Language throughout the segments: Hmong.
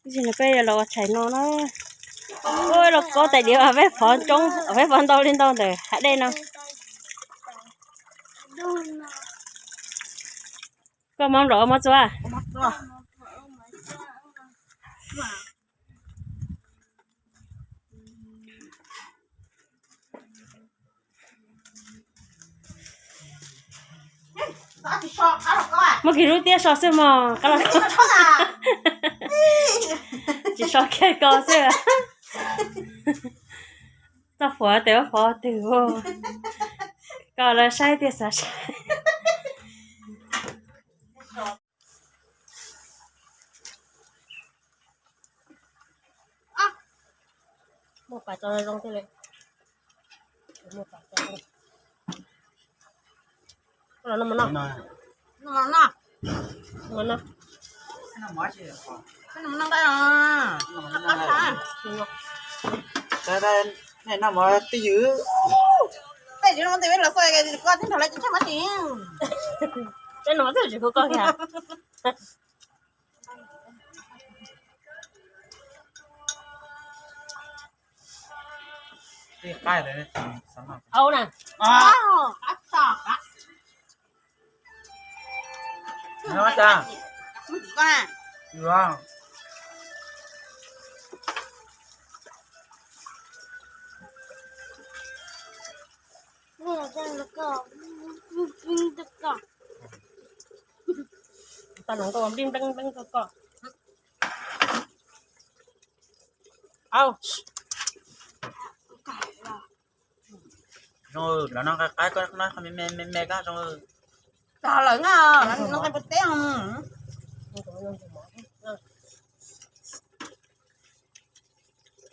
Ib ntsis no peb yuav los ua tshais no na. Ua los kob tais diav, peb pov coob, peb pov ntau li ntau ntawm hav dej no. Koj mob nplaum mob txua. Muab kiag lub tiab so xwb mog, qab los tsis so kiag ko xwb. Txoj fuav tes ua fov twg, koj lawv saib tiag xav saib. Muaj pas tso zoo thiaj li. Muaj pas tso. Los no mas no. No mas no. Mas no. Nej no mas twj ywm. Tej ywm no tej los xoj ko tib nrho lawv tsis tshaj mab tsis. Tej no twb tsis khuv koj kiag. Au na. Tau no koj npij npeeb npeeb rau koj. Au. Zoo, lawv no qaib qaib koj no me me me me koj zoo. Tog lawm na, lawv no nqaij npua teb.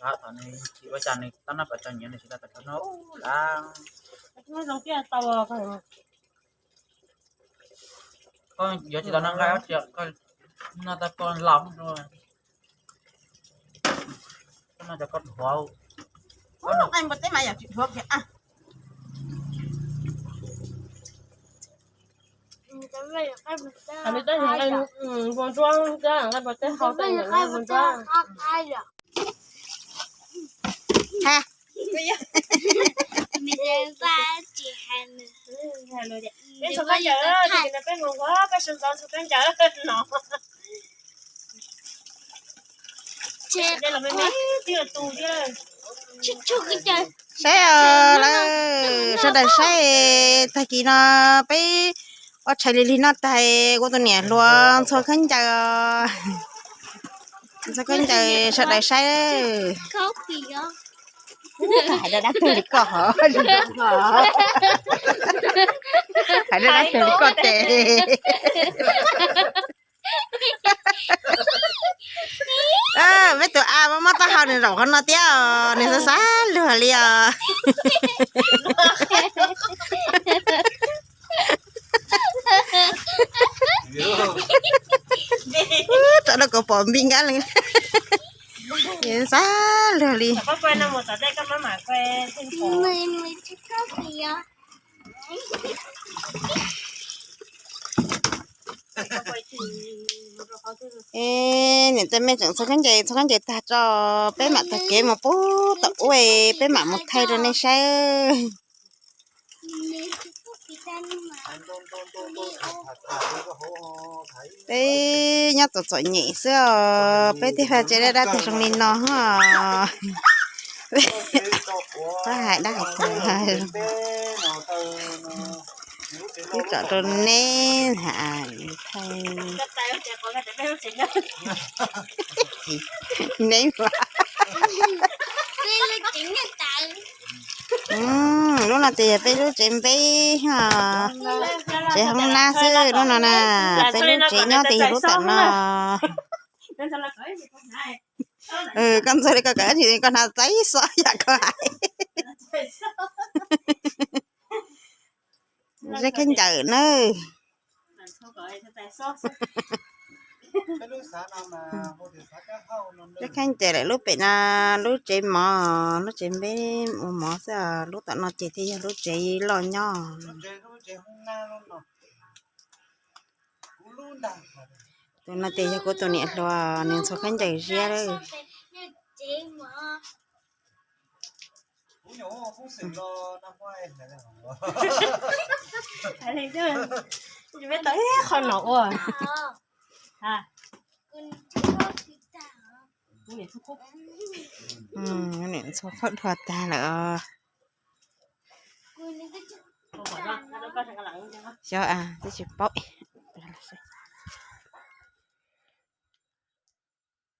Thaum nws tsis ua cas nws tab noj pom tso nyiav nws tsis tau pom tso no lawm. Zoo tiaj tau. Koj yuav tsis tau noj nqaij, koj noj tau koj laus. Koj noj cov koj dhuav. Koj noj nqaij npua teb mas yam tsis dhuav kiag. Npua ntsuab, nqaij npua teb hau tas npua ntsuab. Peb txhua khaub ncaws, tig no peb mus ua peb sawv ntxov txhua khaub ncaws no. Saib os lawm, sawv daws saib, tag kis no peb ua tshais lig lig noj tag, kuv tus niam hluas ntxhua khaub ncaws, ntxhua khaub ncaws sawv daws saib. Hais dab tug li koj hov, hais dab tug li koj tes. Peb tus av muab taub hau nws zaum qhov no thiab os, nws xav xav luag li os. Rau no kom pom npij nkab leej, xav luag li. Niam tais me tseem txhua khaub ncaws, txhua khaub ncaws tag tso, peb mam taug kev mus pub tom ub, peb mam mus thaij rau nej saib. Peb nyob txom txom nyem xwb os, peb thiaj vaj tse dab dab tag zoo li no os. Peb hais dab hais tag, twb tsom rau neb hais thaij. Neb, lub no ces yog peb lub tsev npeb, tsev hoob nab xwb lub no na. Peb lub tsev nyob ces yog lub tom no. Koj ntxuag li koj kawm tsis koj hnav txaib xob yam koj hais. Zeb khaub ncaws nawb. Zeb khaub ncaws lawm lub pem no, lub tsev mov, lub tsev npeb ua mov xwb, lub tom no ces thiaj yog lub tsev loj nyob. Tus no ces yog kuv tus niam hluas, nws ntxhua khaub ncaws ziab lawm. Qhov no ua niam ntxhua khaub dhua tag lawm os. Xyov, twb tsis paub.